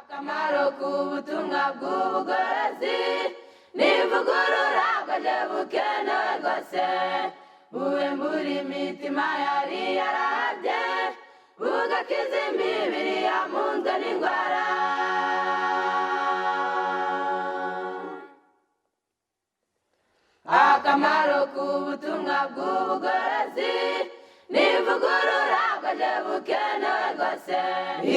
Akamaro k'ubutumwa bw'ubugorozi n'ivugurura bwaje bukenewe rwose, buhembura imitima yari yarahabye, bugakiza imibiri yamunzwe n'indwara. Akamaro k'ubutumwa bw'ubugorozi n'ivugurura bwaje bukenewe rwose.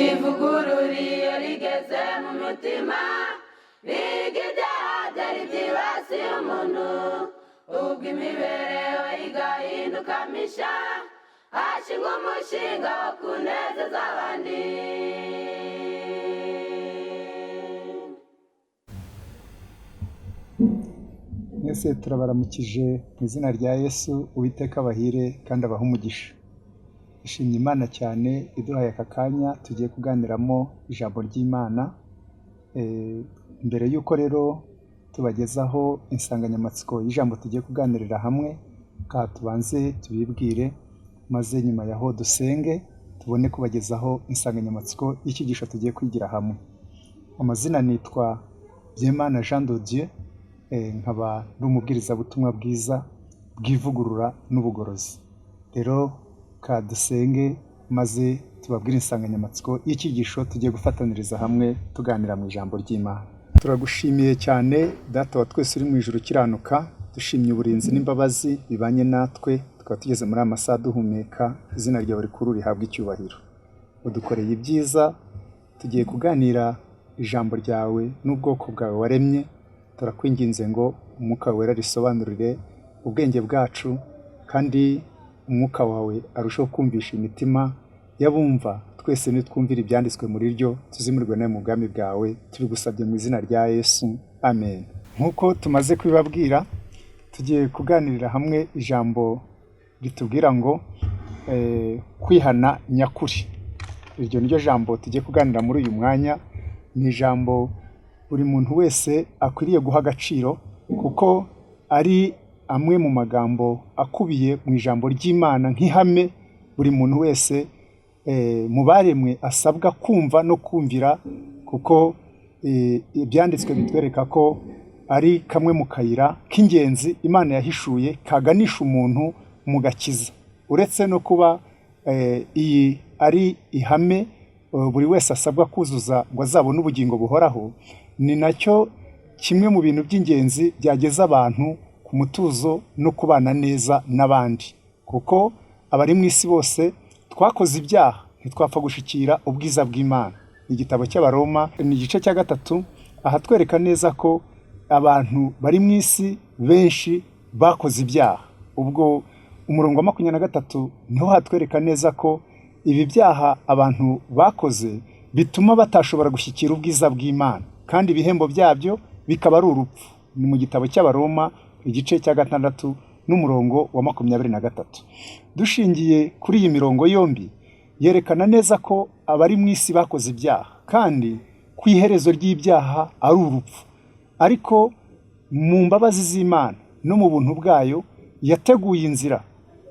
Ivugurura iyo rigeze mu mutima, riga ibyaha byari byibasiye umuntu, ubwo imibereho igahinduka misha, hashingwa umushinga wo kunezeza abandi. Mwese turabaramukije mu izina rya Yesu. Uwiteka abahire kandi abahe umugisha. Dushimye Imana cyane iduhaye aka kanya tugiye kuganiramo ijambo ry'Imana. Mbere y'uko rero tubagezaho insanganyamatsiko y'ijambo tugiye kuganirira hamwe, ka tubanze tubibwire, maze nyuma yaho dusenge tubone kubagezaho insanganyamatsiko y'icyigisho tugiye kwigira hamwe. Amazina nitwa Byimana Jean de Dieu, nkaba ndi umubwirizabutumwa bwiza bw'ivugurura n'ubugorozi. Rero ka dusenge maze tubabwire insanganyamatsiko y'icyigisho tugiye gufataniriza hamwe tuganira mu ijambo ry'Imana. Turagushimiye cyane Data wa twese uri mu ijuru ukiranuka, dushimye uburinzi n'imbabazi bibanye natwe, tukaba tugeze muri aya masaha duhumeka, izina ryawe rikuru rihabwe icyubahiro. Udukoreye ibyiza, tugiye kuganira ijambo ryawe n'ubwoko bwawe waremye, turakwinginze ngo Umwuka Wera risobanurire ubwenge bwacu, kandi Umwuka wawe arusheho kumvisha imitima y'abumva, twese nitwumvira ibyanditswe muri ryo, tuzimurirwe nawe mu bwami bwawe, tubigusabye mu izina rya Yesu, amen. Nk'uko tumaze kubibabwira, tugiye kuganirira hamwe ijambo ritubwira ngo kwihana nyakuri. Iryo ni ryo jambo tugiye kuganira muri uyu mwanya, ni ijambo buri muntu wese akwiriye guha agaciro, kuko ari amwe mu magambo akubiye mu ijambo ry'Imana nk'ihame buri muntu wese mu baremwe asabwa kumva no kumvira, kuko ibyanditswe bitwereka ko ari kamwe mu kayira k'ingenzi Imana yahishuye kaganisha umuntu mu gakiza. Uretse no kuba iyi ari ihame buri wese asabwa kuzuza ngo azabone ubugingo buhoraho, ni nacyo kimwe mu bintu by'ingenzi byageza abantu ku mutuzo no kubana neza n'abandi, kuko abari mu isi bose twakoze ibyaha ntitwapfa gushikira ubwiza bw'Imana. Igitabo cy'Abaroma ni igice cya 3, ahatwereka neza ko abantu bari mu isi benshi bakoze ibyaha. Ubwo umurongo wa 23 niho hatwereka neza ko ibi byaha abantu bakoze bituma batashobora gushyikira ubwiza bw'Imana, kandi ibihembo byabyo bikaba ari urupfu. Ni mu gitabo cy'Abaroma igice cya 6 n'umurongo wa 23. Dushingiye kuri iyi mirongo yombi, yerekana neza ko abari mu isi bakoze ibyaha, kandi ku iherezo ry'ibyaha ari urupfu. Ariko mu mbabazi z'Imana no mu buntu bwayo yateguye inzira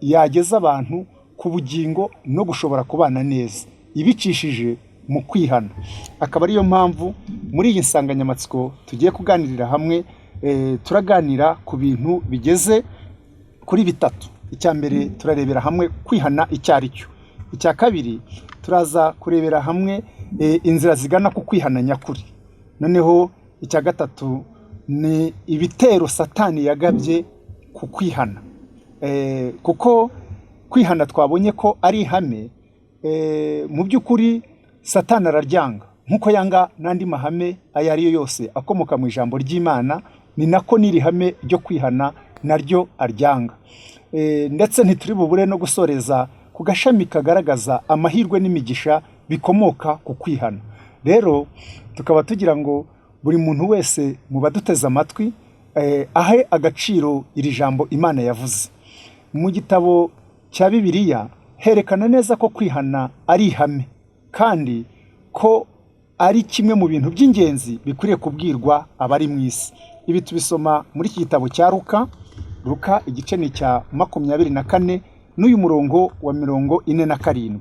yageza abantu ku bugingo no gushobora kubana neza, ibicishije mu kwihana. Akaba ariyo mpamvu muri iyi nsanganyamatsiko tugiye kuganirira hamwe, turaganira ku bintu bigeze kuri bitatu. Icya mbere turarebera hamwe kwihana icyo ari cyo. Icya kabiri turaza kurebera hamwe inzira zigana ku kwihana nyakuri. Noneho icya gatatu ni ibitero Satani yagabye ku kwihana. Kuko kwihana twabonye ko ari ihame, mu by'ukuri Satani araryanga nk'uko yanga n'andi mahame ayo ari yo yose akomoka mu ijambo ry'Imana, ni nako n'iri hame ryo kwihana naryo aryanga. Ndetse ntituri bubure no gusoreza ku gashami kagaragaza amahirwe n'imigisha bikomoka ku kwihana. Rero tukaba tugira ngo buri muntu wese mu baduteze amatwi ahe agaciro iri jambo Imana yavuze. Mu gitabo cya Bibiliya herekana neza ko kwihana ari ihame, kandi ko ari kimwe mu bintu by'ingenzi bikwiriye kubwirwa abari mu isi. Ibi tubisoma muri iki gitabo cya Luka, Luka igice ni icya 24 n'uyu murongo wa 47.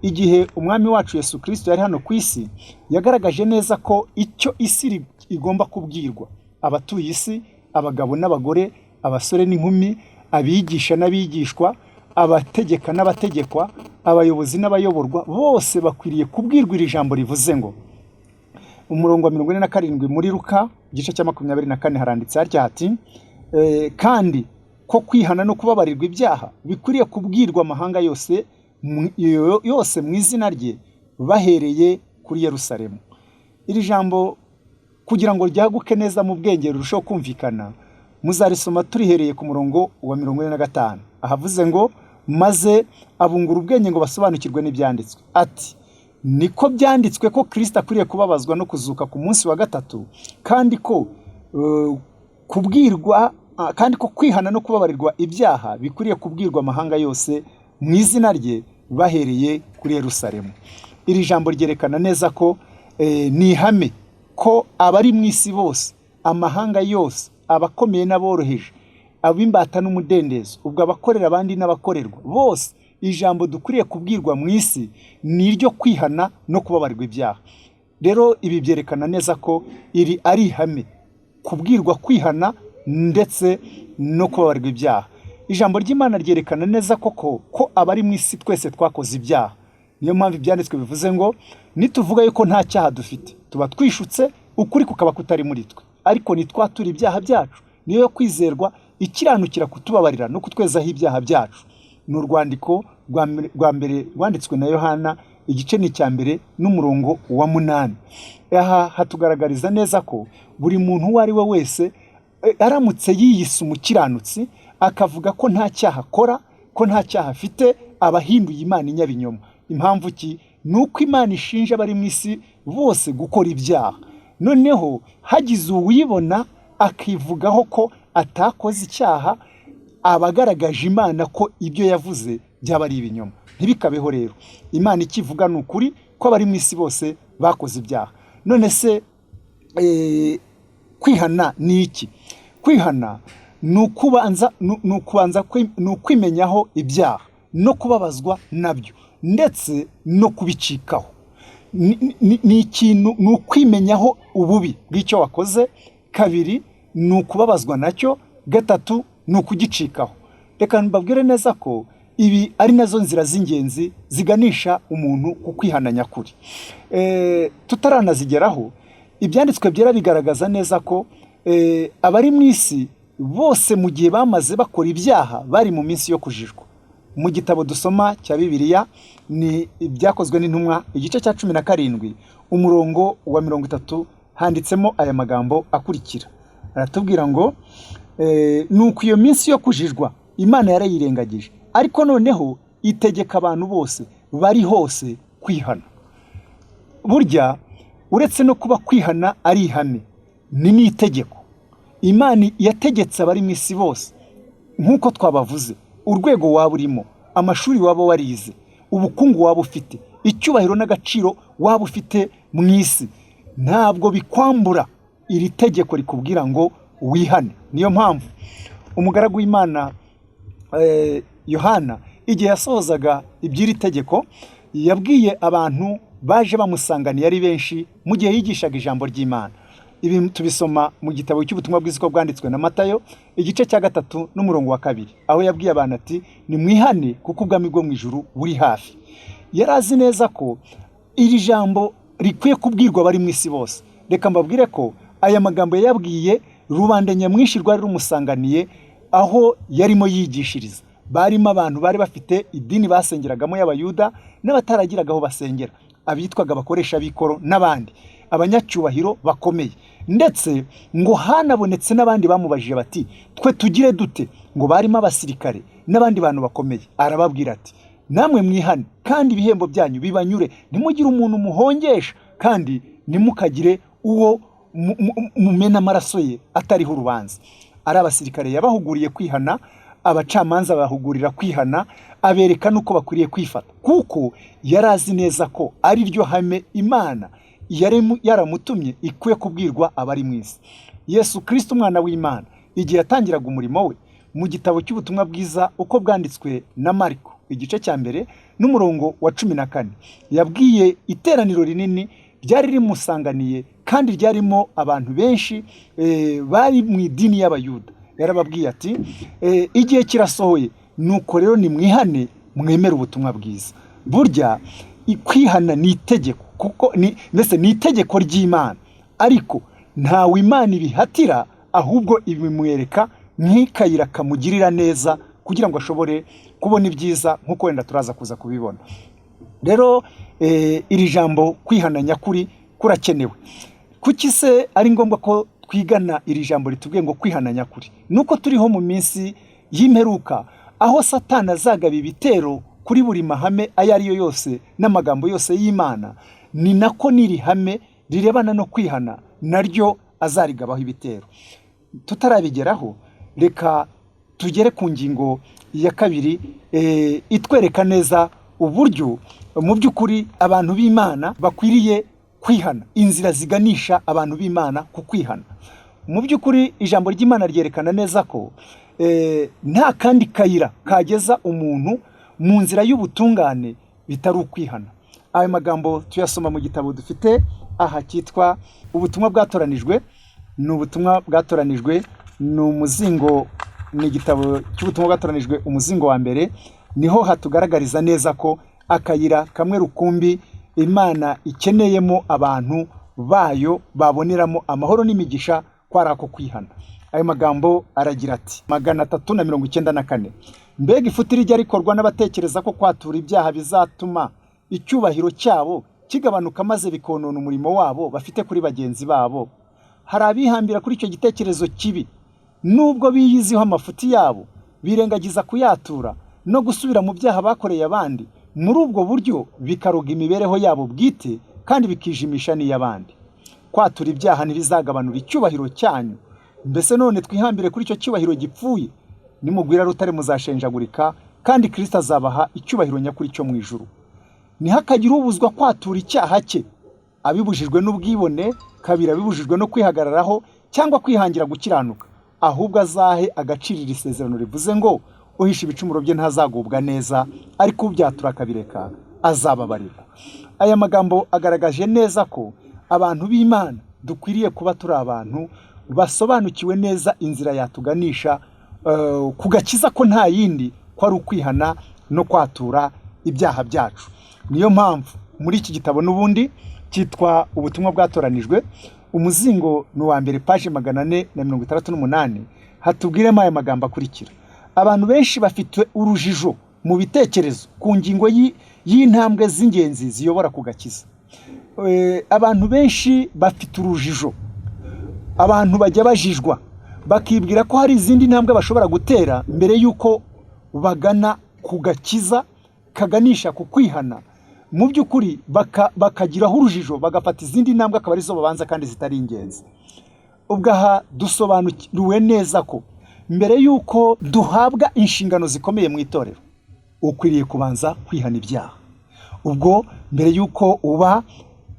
Igihe Umwami wacu Yesu Kirisito yari hano ku isi, yagaragaje neza ko icyo isi igomba kubwirwa abatuye isi, abagabo n'abagore, abasore n'inkumi, abigisha n'abigishwa, abategeka n'abategekwa, abayobozi n'abayoborwa, bose bakwiriye kubwirwa iri jambo rivuze ngo, umurongo wa 47 muri Luka igice cya 24 haranditse hatya hati: "Kandi ko kwihana no kubabarirwa ibyaha bikwiriye kubwirwa amahanga yose yose mu izina rye, bahereye kuri Yerusalemu." Iri jambo, kugira ngo ryaguke neza mu bwenge, rirusheho kumvikana, muzarisoma turihereye ku murongo wa 45, ahavuze ngo: "Maze abungura ubwenge ngo basobanukirwe n'ibyanditswe, ati: 'Niko byanditswe ko Kirisito akwiriye kubabazwa no kuzuka ku munsi wa gatatu, kandi ko kubwirwa kandi ko kwihana no kubabarirwa ibyaha bikwiriye kubwirwa amahanga yose mu izina rye, bahereye kuri Yerusalemu.'" Iri jambo ryerekana neza ko ni ihame ko abari mu isi bose, amahanga yose, abakomeye n'aboroheje, ab'imbata n'umudendezo, ubwo abakorera abandi n'abakorerwa bose, ijambo dukwiriye kubwirwa mu isi ni iryo kwihana no kubabarirwa ibyaha. Rero ibi byerekana neza ko iri ari ihame, kubwirwa kwihana ndetse no kubabarirwa ibyaha. Ijambo ry'Imana ryerekana neza koko ko abari mu isi twese twakoze ibyaha. Niyo mpamvu Ibyanditswe bivuze ngo: "Nituvuga yuko nta cyaha dufite, tuba twishutse, ukuri kukaba kutari muri twe. Ariko nitwatura ibyaha byacu, niyo yo kwizerwa, ikiranukira kutubabarira no kutwezaho ibyaha byacu." Ni urwandiko rwa mbere rwanditswe na Yohana, igice ni icya mbere n'umurongo wa 8. Aha hatugaragariza neza ko buri muntu uwo ari we wese, aramutse yiyise umukiranutsi, akavuga ko nta cyaha akora, ko nta cyaha afite, aba ahinduye Imana inyabinyoma. Impamvu ki? Ni uko Imana ishinja abari mu isi bose gukora ibyaha. Noneho hagize uwibona akivugaho ko atakoze icyaha, aba agaragaje Imana ko ibyo yavuze byaba ari ibinyoma. Ntibikabeho rero. Imana ikivuga ni ukuri, ko abari mu isi bose bakoze ibyaha. None se kwihana ni iki? Kwihana ni ukubanza ni ukwimenyaho ibyaha no kubabazwa nabyo, ndetse no kubicikaho. Ni ikintu, ni ukwimenyaho ububi bw'icyo wakoze. Kabiri, ni ukubabazwa nacyo. Gatatu, ni ukugicikaho. Reka mbabwire neza ko ibi ari nazo nzira z'ingenzi ziganisha umuntu ku kwihana nyakuri. Tutaranazigeraho, Ibyanditswe Byera bigaragaza neza ko abari mu isi bose, mu gihe bamaze bakora ibyaha, bari mu minsi yo kujijwa. Mu gitabo dusoma cya Bibiliya ni Ibyakozwe n'Intumwa igice cya 17 umurongo wa 30, handitsemo aya magambo akurikira, aratubwira ngo: "Nuko iyo minsi yo kujijwa Imana yarayirengagije, ariko noneho itegeka abantu bose bari hose kwihana." Burya uretse no kuba kwihana ari ihame, ni n'itegeko Imana yategetse abari mu isi bose. Nk'uko twabavuze, urwego waba urimo, amashuri waba warize, ubukungu waba ufite, icyubahiro n'agaciro waba ufite mu isi, ntabwo bikwambura iri tegeko rikubwira ngo wihane. Niyo mpamvu umugaragu w'Imana Yohana, igihe yasohozaga iby'iri tegeko, yabwiye abantu baje bamusanganiye ari benshi mu gihe yigishaga ijambo ry'Imana. Ibi tubisoma mu gitabo cy'Ubutumwa bwiza uko bwanditswe na Matayo, igice cya 3 n'umurongo wa 2, aho yabwiye abantu ati: "Nimwihane, kuko ubwami bwo mu ijuru buri hafi." Yari azi neza ko iri jambo rikwiye kubwirwa abari mu isi bose. Reka mbabwire ko aya magambo yayabwiye rubanda nyamwinshi rwari rumusanganiye aho yarimo yigishiriza. Barimo abantu bari bafite idini basengeragamo y'Abayuda, n'abataragiraga aho basengera, abitwaga abakoresha b'ikoro n'abandi abanyacyubahiro bakomeye. Ndetse ngo hanabonetse n'abandi bamubajije bati: "Twe tugire dute?" Ngo barimo abasirikare n'abandi bantu bakomeye. Arababwira ati: "Namwe mwihane, kandi ibihembo byanyu bibanyure. Ntimugire umuntu muhongesha, kandi ntimukagire uwo mumena amaraso ye atariho urubanza." Ari abasirikare yabahuguriye kwihana, abacamanza bahugurira kwihana, abereka n'uko bakwiriye kwifata, kuko yari azi neza ko ari ryo hame Imana yaramutumye ikwiye kubwirwa abari mu isi. Yesu Kirisito, umwana w'Imana, igihe yatangiraga umurimo we, mu gitabo cy'Ubutumwa Bwiza uko bwanditswe na Mariko igice cya 1 n'umurongo wa 14, yabwiye iteraniro rinini ryari rimusanganiye kandi ryarimo abantu benshi bari mu idini y'Abayuda. Yarababwiye ati igihe kirasohoye, nuko rero nimwihane mwemere ubutumwa bwiza. Burya kwihana ni itegeko, kuko mbese ni itegeko ry'Imana, ariko ntawe Imana ibihatira, ahubwo ibimwereka nk'ikayira kamugirira neza kugira ngo ashobore kubona ibyiza, nk'uko wenda turaza kuza kubibona. Rero iri jambo kwihana nyakuri kurakenewe. Kuki se ari ngombwa ko twigana iri jambo ritubwiye ngo kwihana nyakuri? Nuko turiho mu minsi y'imperuka, aho Satani azagaba ibitero kuri buri mahame ayo ari yo yose n'amagambo yose y'Imana. Ni nako n'iri hame rirebana no kwihana naryo azarigabaho ibitero. Tutarabigeraho, reka tugere ku ngingo ya 2 itwereka neza uburyo mu by'ukuri abantu b'Imana bakwiriye kwihana, inzira ziganisha abantu b'Imana ku kwihana. Mu by'ukuri ijambo ry'Imana ryerekana neza ko nta kandi kayira kageza umuntu mu nzira y'ubutungane bitari ukwihana. Ayo magambo tuyasoma mu gitabo dufite aha cyitwa Ubutumwa Bwatoranijwe. Ni ubutumwa bwatoranijwe, ni umuzingo, ni igitabo cy'Ubutumwa Bwatoranijwe, umuzingo wa 1. Niho hatugaragariza neza ko akayira kamwe rukumbi Imana ikeneyemo abantu bayo baboneramo amahoro n'imigisha ko ari ako kwihana. Ayo magambo aragira ati 394: mbega ifuti rijya rikorwa n'abatekereza ko kwatura ibyaha bizatuma icyubahiro cyabo kigabanuka, maze bikonona umurimo wabo bafite kuri bagenzi babo. Hari abihambira kuri icyo gitekerezo kibi, nubwo biyiziho amafuti yabo, birengagiza kuyatura no gusubira mu byaha bakoreye abandi. Muri ubwo buryo bikaroga imibereho yabo bwite kandi bikijimisha n'iy'abandi. Kwatura ibyaha ntibizagabanura icyubahiro cyanyu. Mbese none twihambire kuri icyo cyubahiro gipfuye? Nimugwira rutare muzashenjagurika, kandi Kristo azabaha icyubahiro nyakuri cyo mu ijuru. Ntihakagire ubuzwa kwatura icyaha cye abibujijwe n'ubwibone, kabiri abibujijwe no kwihagararaho cyangwa kwihangira gukiranuka, ahubwo azahe agaciro iri sezerano rivuze ngo uhisha ibicumuro bye ntazagubwa neza, ariko ubyatura akabireka azababarirwa. Aya magambo agaragaje neza ko abantu b'Imana dukwiriye kuba turi abantu basobanukiwe neza inzira yatuganisha ku gakiza, ko nta yindi, ko ari ukwihana no kwatura ibyaha byacu. Niyo mpamvu muri iki gitabo n'ubundi cyitwa Ubutumwa Bwatoranijwe, umuzingo ni uwa 1, paji 468, hatubwiremo aya magambo akurikira: abantu benshi bafite urujijo mu bitekerezo ku ngingo y'intambwe z'ingenzi ziyobora ku gakiza. Abantu benshi bafite urujijo, abantu bajya bajijwa bakibwira ko hari izindi ntambwe bashobora gutera mbere y'uko bagana ku gakiza kaganisha ku kwihana. Mu by'ukuri bakagiraho urujijo, bagafata izindi ntambwe akaba arizo babanza kandi zitari ingenzi. Ubwo aha dusobanuriwe neza ko mbere y'uko duhabwa inshingano zikomeye mu itorero, ukwiriye kubanza kwihana ibyaha. Ubwo mbere y'uko uba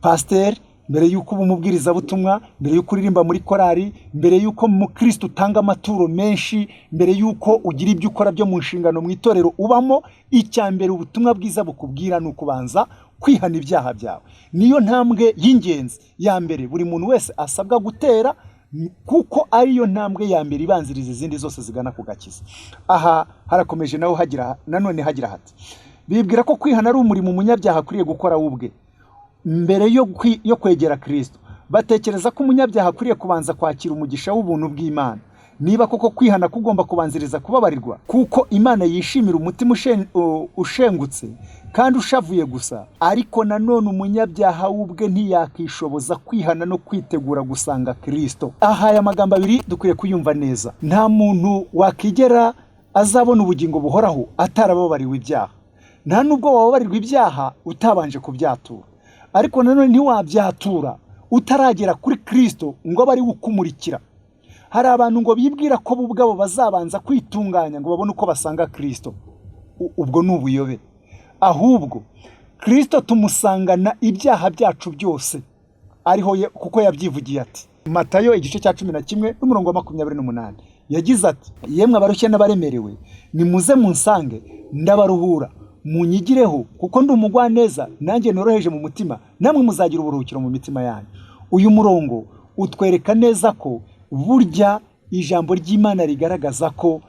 pasiteri, mbere y'uko uba umubwirizabutumwa, mbere y'uko uririmba muri korari, mbere y'uko mukristo utanga amaturo menshi, mbere y'uko ugira ibyo ukora byo mu nshingano mu itorero ubamo, icya mbere ubutumwa bwiza bukubwira ni ukubanza kwihana ibyaha byawe. Niyo ntambwe y'ingenzi ya mbere buri muntu wese asabwa gutera, kuko ariyo ntambwe ya mbere ibanziriza izindi zose zigana ku gakiza. Aha harakomeje naho hagira nanone hagira hati: bibwira ko kwihana ari umurimo umunyabyaha akwiriye gukora we ubwe mbere yo kwegera Kristo. Batekereza ko umunyabyaha akwiriye kubanza kwakira umugisha w'ubuntu bw'Imana. Niba koko kwihana kugomba kubanziriza kubabarirwa, kuko Imana yishimira umutima ushengutse kandi ushavuye gusa, ariko nanone umunyabyaha we ubwe ntiyakishoboza kwihana no kwitegura gusanga Kristo. Aha aya magambo abiri dukwiye kuyumva neza. Nta muntu wakigera azabona ubugingo buhoraho atarababariwe ibyaha. Nta nubwo wababarirwa ibyaha utabanje kubyatura, ariko nanone ntiwabyatura utaragera kuri Kristo ngo abe ari we ukumurikira. Hari abantu ngo bibwira ko bo ubwabo bazabanza kwitunganya ngo babone uko basanga Kristo. Ubwo ni ubuyobe. Ahubwo Kristo tumusangana ibyaha byacu byose ariho kuko yabyivugiye ati Matayo igice cya 11 n'umurongo wa 28, yagize ati: yemwe abarushye n'abaremerewe, nimuze munsange ndabaruhura. Munyigireho kuko ndi umugwaneza nanjye noroheje mu mutima, namwe muzagira uburuhukiro mu mitima yanyu. Uyu murongo utwereka neza ko burya ijambo ry'Imana rigaragaza ko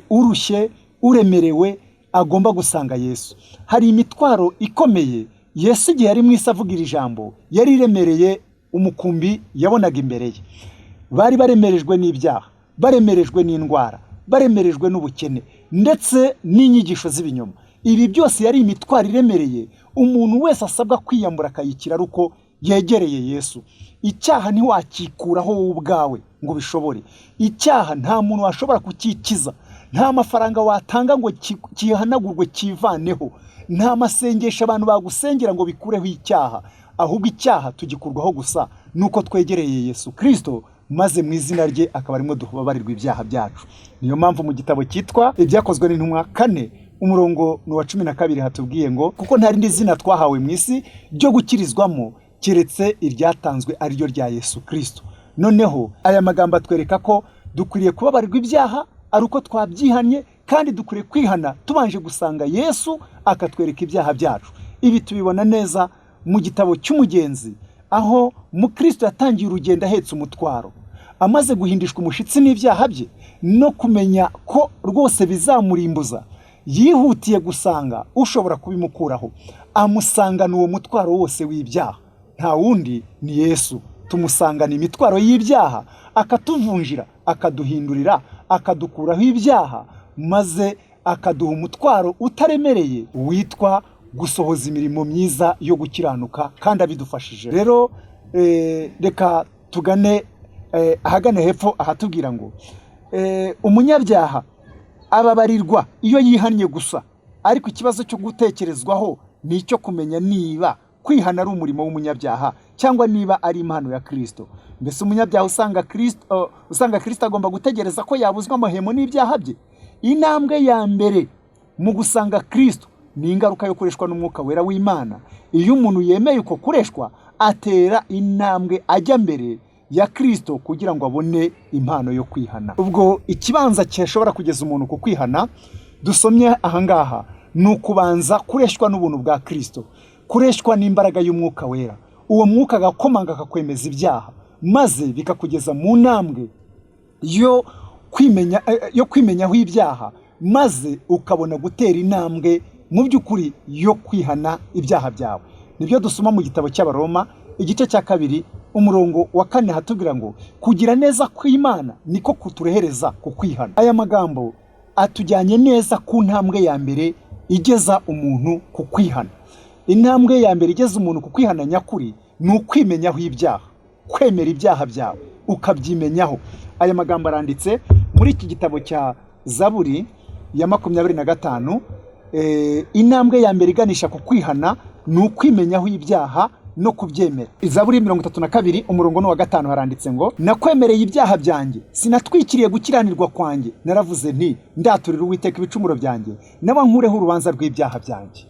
urushye, uremerewe agomba gusanga Yesu. Hari imitwaro ikomeye Yesu igihe yari mu isi avuga iri jambo yari iremereye umukumbi yabonaga imbere ye. Bari baremerejwe n'ibyaha, baremerejwe n'indwara, baremerejwe n'ubukene ndetse n'inyigisho z'ibinyoma. Ibi byose yari imitwaro iremereye umuntu wese asabwa kwiyambura akayikira ari uko yegereye Yesu. Icyaha ntiwakikuraho wowe ubwawe ngo ubishobore. Icyaha nta muntu washobora kucyikiza, nta mafaranga watanga ngo kihanagurwe kivaneho, nta masengesho abantu bagusengera ngo bikureho icyaha, ahubwo icyaha tugikurwaho gusa nuko twegereye Yesu Kristo, maze mu izina rye akaba arimo dubabarirwa ibyaha byacu. Niyo mpamvu mu gitabo cyitwa Ibyakozwe n'Intumwa 4 umurongo ni uwa 12 hatubwiye ngo kuko nta rindi zina twahawe mu isi ryo gukirizwamo keretse iryatanzwe ari ryo rya Yesu Kristo. Noneho aya magambo atwereka ko dukwiriye kubabarirwa ibyaha ari uko twabyihannye, kandi dukwiriye kwihana tubanje gusanga Yesu akatwereka ibyaha byacu. Ibi tubibona neza mu gitabo cy'Umugenzi, aho Mukristo yatangiye urugendo ahetse umutwaro, amaze guhindishwa umushitsi n'ibyaha bye no kumenya ko rwose bizamurimbuza, yihutiye gusanga ushobora kubimukuraho, amusangana uwo mutwaro wose w'ibyaha. Nta wundi ni Yesu. Tumusangana imitwaro y'ibyaha, akatuvunjira, akaduhindurira, akadukuraho ibyaha, maze akaduha umutwaro utaremereye witwa gusohoza imirimo myiza yo gukiranuka, kandi abidufashije. Rero reka tugane ahagana hepfo ahatubwira ngo umunyabyaha ababarirwa iyo yihannye gusa, ariko ikibazo cyo gutekerezwaho ni icyo kumenya niba kwihana ari umurimo w'umunyabyaha cyangwa niba ari impano ya Kristo. Mbese umunyabyaha usanga Kristo agomba gutegereza ko yabuzwa amahemo n'ibyaha bye? Intambwe ya mbere mu gusanga Kristo ni ingaruka yo kureshwa n'Umwuka Wera w'Imana. Iyo umuntu yemeye uko kureshwa, atera intambwe ajya mbere ya Kristo kugira ngo abone impano yo kwihana. Ubwo ikibanza cyashobora kugeza umuntu ku kwihana dusomye ahangaha ni ukubanza kureshwa n'ubuntu bwa Kristo, kureshwa n'imbaraga y'Umwuka Wera. Uwo mwuka agakomanga akakwemeza ibyaha, maze bikakugeza mu ntambwe yo kwimenyaho ibyaha, maze ukabona gutera intambwe mu by'ukuri yo kwihana ibyaha byawe. Nibyo dusoma mu gitabo cy'Abaroma igice cya 2 umurongo wa 4, hatubwira ngo kugira neza kw'Imana niko kuturehereza ku kwihana. Aya magambo atujyanye neza ku ntambwe ya mbere igeza umuntu ku kwihana. Intambwe ya mbere igeza umuntu ku kwihana nyakuri ni ukwimenyaho ibyaha, kwemera ibyaha byawe ukabyimenyaho. Aya magambo aranditse muri iki gitabo cya Zaburi ya 25. Intambwe ya mbere iganisha ku kwihana ni ukwimenyaho ibyaha no kubyemera. Zaburi 32 umurongo ni uwa 5, haranditse ngo nakwemereye ibyaha byanjye, sinatwikiriye gukiranirwa kwanjye, naravuze nti ndaturira Uwiteka ibicumuro byanjye, nawe nkureho urubanza rw'ibyaha byanjye.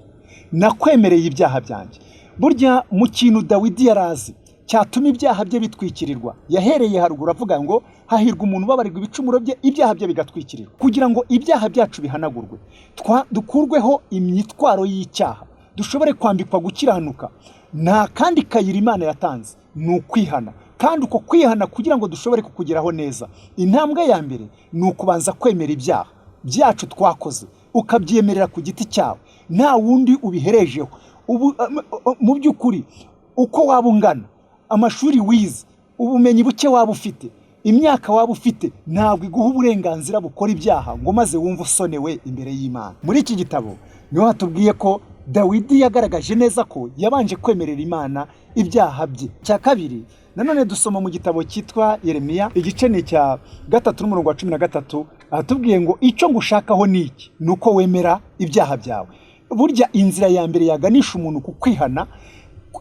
Nakwemereye ibyaha byanjye. Burya mu kintu Dawidi yarazi cyatuma ibyaha bye bitwikirirwa, yahereye haruguru avuga ngo hahirwa umuntu ubabarirwa ibicumuro bye, ibyaha bye bigatwikirirwa. Kugira ngo ibyaha byacu bihanagurwe, dukurweho imitwaro y'icyaha, dushobore kwambikwa gukiranuka, nta kandi kayira Imana yatanze ni ukwihana. Kandi uko kwihana kugira ngo dushobore kukugeraho neza, intambwe ya mbere ni ukubanza kwemera ibyaha byacu twakoze, ukabyemerera ku giti cyawe nta wundi ubiherejeho. Ubu mu by'ukuri uko waba ungana, amashuri wize, ubumenyi buke waba ufite, imyaka waba ufite, ntabwo iguha uburenganzira bukora ibyaha ngo maze wumve usonewe imbere y'Imana. Muri iki gitabo niho hatubwiye ko Dawidi yagaragaje neza ko yabanje kwemerera Imana ibyaha bye. Cya kabiri nanone dusoma mu gitabo cyitwa Yeremiya igice ni icya 3 n'umurongo wa 13, ahatubwiye ngo icyo ngushakaho ni iki, ni uko wemera ibyaha byawe. Burya inzira ya mbere yaganisha umuntu ku kwihana,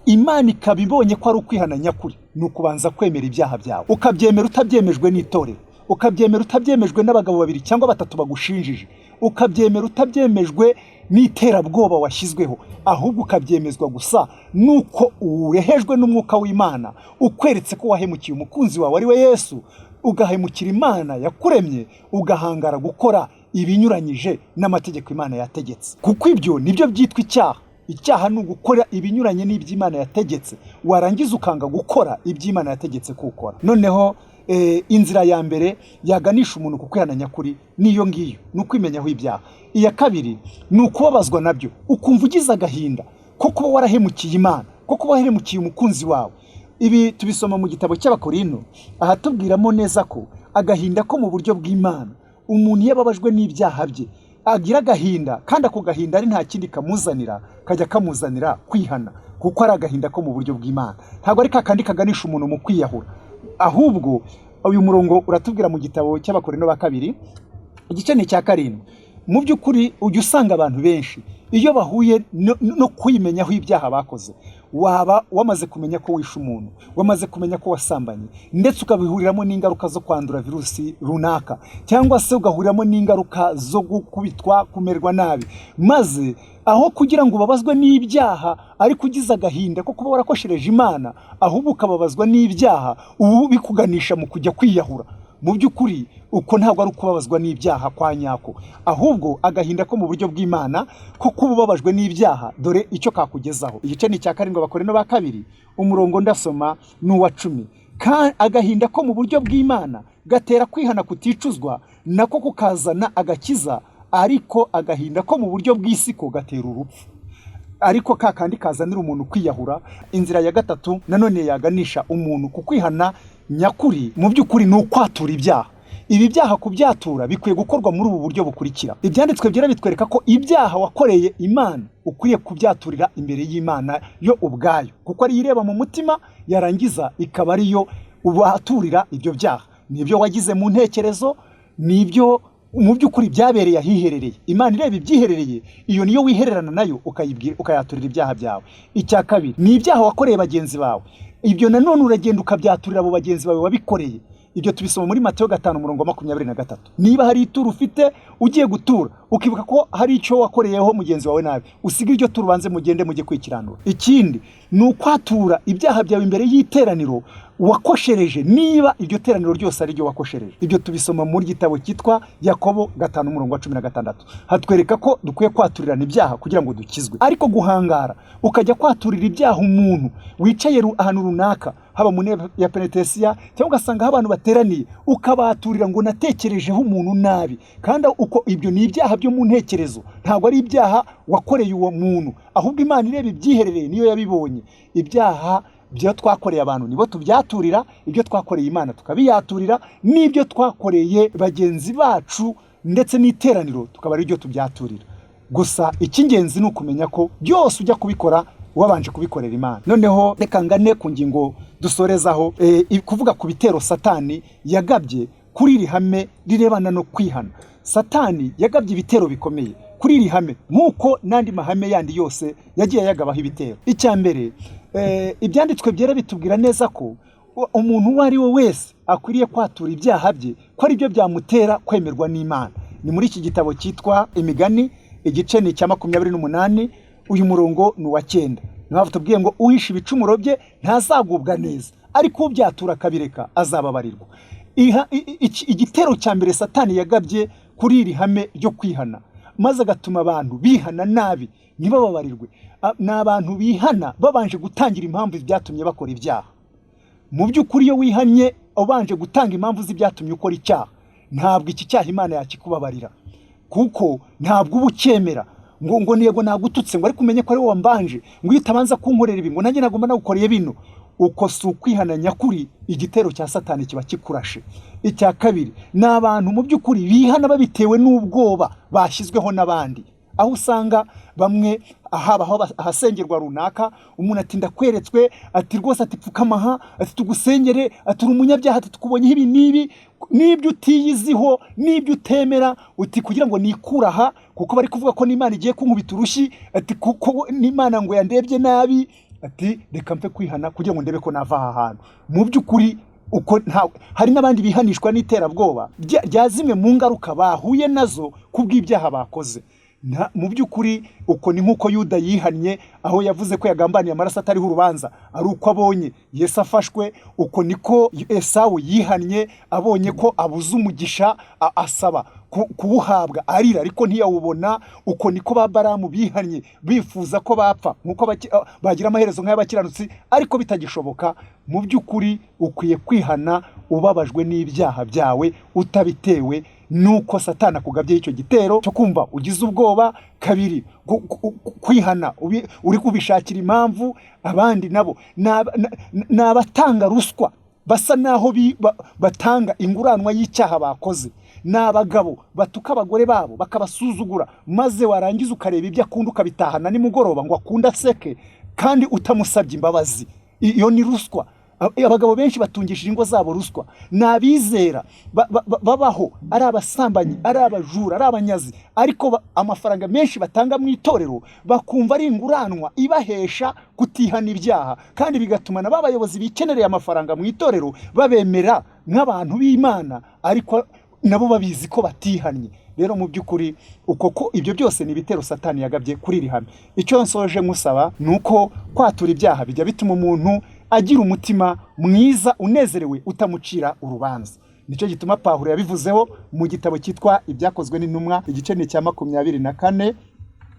Imana ikaba ibonye ko ari ukwihana nyakuri, ni ukubanza kwemera ibyaha byawe, ukabyemera utabyemejwe n'itorero, ukabyemera utabyemejwe n'abagabo babiri cyangwa batatu bagushinjije, ukabyemera utabyemejwe n'iterabwoba washyizweho, ahubwo ukabyemezwa gusa nuko urehejwe n'Umwuka w'Imana ukweretse ko wahemukiye umukunzi wawe ari we Yesu, ugahemukira Imana yakuremye, ugahangara gukora ibinyuranyije n'amategeko Imana yategetse, kuko ibyo nibyo byitwa icyaha. Icyaha ni ugukora ibinyuranye n'iby'Imana yategetse, warangiza ukanga gukora iby'Imana yategetse kuwukora. Noneho inzira ya mbere yaganisha umuntu ku kwihana nyakuri niyo ngiyo, ni ukwimenyaho ibyaha. Iya kabiri ni ukubabazwa nabyo, ukumva ugize agahinda ko kuba warahemukiye Imana, ko kuba warahemukiye umukunzi wawe. Ibi tubisoma mu gitabo cy'Abakorino, ahatubwiramo neza ko agahinda ko mu buryo bw'Imana, umuntu iyo ababajwe n'ibyaha bye agira agahinda, kandi ako gahinda ari nta kindi kamuzanira, kajya kamuzanira kwihana, kuko ari agahinda ko mu buryo bw'Imana. Ntabwo ari kakandi kaganisha umuntu mu kwiyahura. Ahubwo uyu murongo uratubwira mu gitabo cy'Abakorino ba kabiri, igice ni icya 7. Mu by'ukuri ujya usanga abantu benshi iyo bahuye no kwimenyaho ibyaha bakoze, waba wamaze kumenya ko wishe umuntu, wamaze kumenya ko wasambanye, ndetse ukabihuriramo n'ingaruka zo kwandura virusi runaka, cyangwa se ugahuriramo n'ingaruka zo gukubitwa, kumererwa nabi, maze aho kugira ngo ubabazwe n'ibyaha ariko ugize agahinda ko kuba warakoshereje Imana, ahubwo ukababazwa n'ibyaha ubu bikuganisha mu kujya kwiyahura. Mu by'ukuri uko ntabwo ari ukubabazwa n'ibyaha kwa nyako, ahubwo agahinda ko mu buryo bw'Imana ko kuba ubabajwe n'ibyaha, dore icyo kakugezaho. Igice ni icya 7 Abakorino ba kabiri, umurongo ndasoma ni uwa 10. Agahinda ko mu buryo bw'Imana gatera kwihana kuticuzwa, nako kukazana agakiza, ariko agahinda ko mu buryo bw'isi ko gatera urupfu, ariko ka kandi kazanira umuntu kwiyahura. Inzira ya gatatu nanone yaganisha umuntu ku kwihana nyakuri mu by'ukuri ni ukwatura ibyaha. Ibi byaha kubyatura bikwiye gukorwa muri ubu buryo bukurikira. Ibyanditswe byera bitwereka ko ibyaha wakoreye Imana ukwiye kubyaturira imbere y'Imana yo ubwayo, kuko ariyo ireba mu mutima, yarangiza ikaba ariyo ubaturira ibyo byaha. Nibyo wagize mu ntekerezo, nibyo mu by'ukuri byabereye ahiherereye. Imana ireba ibyiherereye, iyo niyo wihererana nayo ukayibwira, ukayaturira ibyaha byawe. Icya kabiri ni ibyaha wakoreye bagenzi bawe. Ibyo nanone uragenda ukabyaturira abo bagenzi bawe wabikoreye. Ibyo tubisoma muri Matayo 5 umurongo wa 23. Niba hari ituro ufite ugiye gutura, ukibuka ko hari icyo wakoreyeho mugenzi wawe nabi, usige iryo turo ubanze mugende mujye kwikiranura. Ikindi ni ukwatura ibyaha byawe imbere y'iteraniro wakoshereje, niba iryo teraniro ryose ari ryo wakoshereje. Ibyo tubisoma muri gitabo cyitwa Yakobo 5 umurongo wa 16. Hatwereka ko dukwiye kwaturirana ibyaha kugira ngo dukizwe. Ariko guhangara ukajya kwaturira ibyaha umuntu wicaye ahantu runaka, haba mu ntebe ya penetesiya cyangwa ugasanga aho abantu bateraniye, ukabaturira ngo natekerejeho umuntu nabi, kandi uko ibyo ni ibyaha byo mu ntekerezo, ntabwo ari ibyaha wakoreye uwo muntu, ahubwo Imana ireba ibyiherereye niyo yabibonye. Ibyaha byo twakoreye abantu nibo tubyaturira, ibyo twakoreye Imana tukabiyaturira, n'ibyo twakoreye bagenzi bacu ndetse n'iteraniro tukaba ari byo tubyaturira. Gusa icy'ingenzi ni ukumenya ko byose ujya kubikora wabanje kubikorera Imana. Noneho reka ngane ku ngingo dusorezaho, kuvuga ku bitero Satani yagabye kuri iri hame rirebana no kwihana. Satani yagabye ibitero bikomeye kuri iri hame, nk'uko n'andi mahame yandi yose yagiye ayagabaho ibitero. Icya mbere, ibyanditswe byera bitubwira neza ko umuntu uwo ari we wese akwiriye kwatura ibyaha bye, ko ari byo byamutera kwemerwa n'Imana. Ni muri iki gitabo cyitwa Imigani, igice ni icya 28, uyu murongo ni uwa 9. Niyo mpamvu tubwiye ngo uhisha ibicumuro bye ntazagubwa neza, ariko ubyatura akabireka azababarirwa. Igitero cya mbere Satani yagabye kuri iri hame ryo kwihana, maze agatuma abantu bihana nabi ntibababarirwe, ni abantu bihana babanje gutangira impamvu byatumye bakora ibyaha. Mu by'ukuri iyo wihannye ubanje gutanga impamvu z'ibyatumye ukora icyaha, ntabwo iki cyaha Imana yakikubabarira, kuko ntabwo uba ucyemera ngo ntego nagututse, ngo ariko umenye ko ari wowe wambanje, ngo iyo utabanza kunkorera ibi, ngo nanjye nagomba nagukoreye bino. Uko si ukwihana nyakuri, igitero cya Satani kiba kikurashe. Icya kabiri ni abantu mu by'ukuri bihana babitewe n'ubwoba bashyizweho n'abandi, aho usanga bamwe haba ahasengerwa runaka, umuntu ati ndakweretswe, ati rwose, ati pfukama aha, ati tugusengere, ati uri umunyabyaha, ati tukubonyeho ibi n'ibi, n'ibyo utiyiziho n'ibyo utemera, uti kugira ngo nikure aha, kuko bari kuvuga ko n'Imana igiye kunkubita urushyi, ati kuko n'Imana ngo yandebye nabi, ati reka mpe kwihana kugira ngo ndebe ko nava aha hantu. Mu by'ukuri uko nta hari n'abandi bihanishwa n'iterabwoba rya zimwe mu ngaruka bahuye nazo kubw'ibyaha bakoze. Mu by'ukuri uko ni nk'uko Yuda yihannye, aho yavuze ko yagambaniye amaraso atariho urubanza ari uko abonye Yesu afashwe. Uko niko Esawu yihannye abonye ko abuze umugisha, asaba kuwuhabwa arira ariko ntiyawubona. Uko niko ba Baramu bihannye bifuza ko bapfa nk'uko bagira amaherezo nk'ay'abakiranutsi, ariko bitagishoboka. Mu by'ukuri ukwiye kwihana ubabajwe n'ibyaha byawe, utabitewe nuko Satani akugabyeho icyo gitero cyo kumva ugize ubwoba. Kabiri, kwihana uri kubishakira impamvu. Abandi nabo ni abatanga ruswa, basa naho batanga inguranwa y'icyaha bakoze. Ni abagabo batuka abagore babo bakabasuzugura, maze warangiza ukareba ibyo akunda ukabitahana nimugoroba ngo akunde aseke, kandi utamusabye imbabazi. Iyo ni ruswa. Abagabo benshi batungishije ingo zabo ruswa. Ni abizera babaho ari abasambanyi, ari abajura, ari abanyazi, ariko amafaranga menshi batanga mu itorero bakumva ari inguranwa ibahesha kutihana ibyaha, kandi bigatuma na ba bayobozi bikenereye amafaranga mu itorero babemera nk'abantu b'Imana, ariko nabo babizi ko batihannye. Rero mu by'ukuri uko ko ibyo byose ni ibitero Satani yagabye kuri iri hame. Icyo nsoje nkusaba ni uko kwatura ibyaha bijya bituma umuntu agira umutima mwiza unezerewe, utamucira urubanza. Nicyo gituma Pawulo yabivuzeho mu gitabo cyitwa Ibyakozwe n'Intumwa, igice ni icya 24,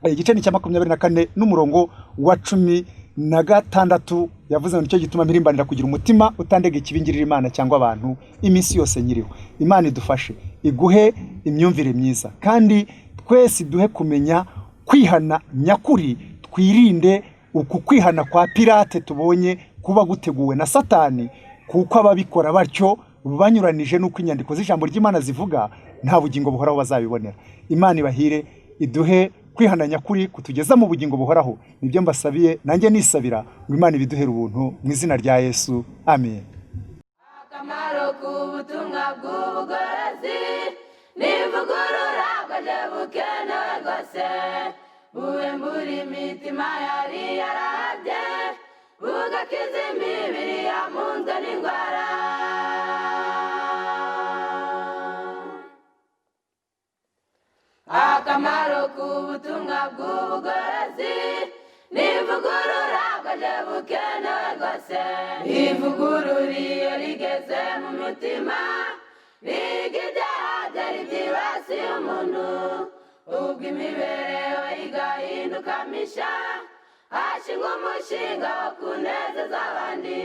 igice ni icya 24 n'umurongo wa 16. Yavuze ngo nicyo gituma mpirimbanira kugira umutima utandega ikibi ngirira Imana cyangwa abantu iminsi yose nyiriho. Imana idufashe, iguhe imyumvire myiza, kandi twese duhe kumenya kwihana nyakuri, twirinde uku kwihana kwa pirate tubonye kuba guteguwe na Satani, kuko ababikora batyo banyuranije n'uko inyandiko z'ijambo ry'Imana zivuga, nta bugingo buhoraho bazabibonera. Imana ibahire, iduhe kwihana nyakuri kutugeza mu bugingo buhoraho. Nibyo mbasabiye, nanjye nisabira ngo Imana ibiduhere ubuntu mu izina rya Yesu, amen. Akamaro k'ubutumwa bw'ubugorozi n'ivugurura bwaje bukenewe rwose, buhembura imitima yari yarahabye, bugakiza imibiri yamunzwe n'indwara. Akamaro k'ubutumwa bw'ubugorozi n'ivugurura bwaje bukenewe rwose. Ivugurura iyo rigeze mu mutima, riga ibyaha byari byibasiye umuntu, ubwo imibereho igahinduka misha, hashingwa umushinga wo kunezeza abandi.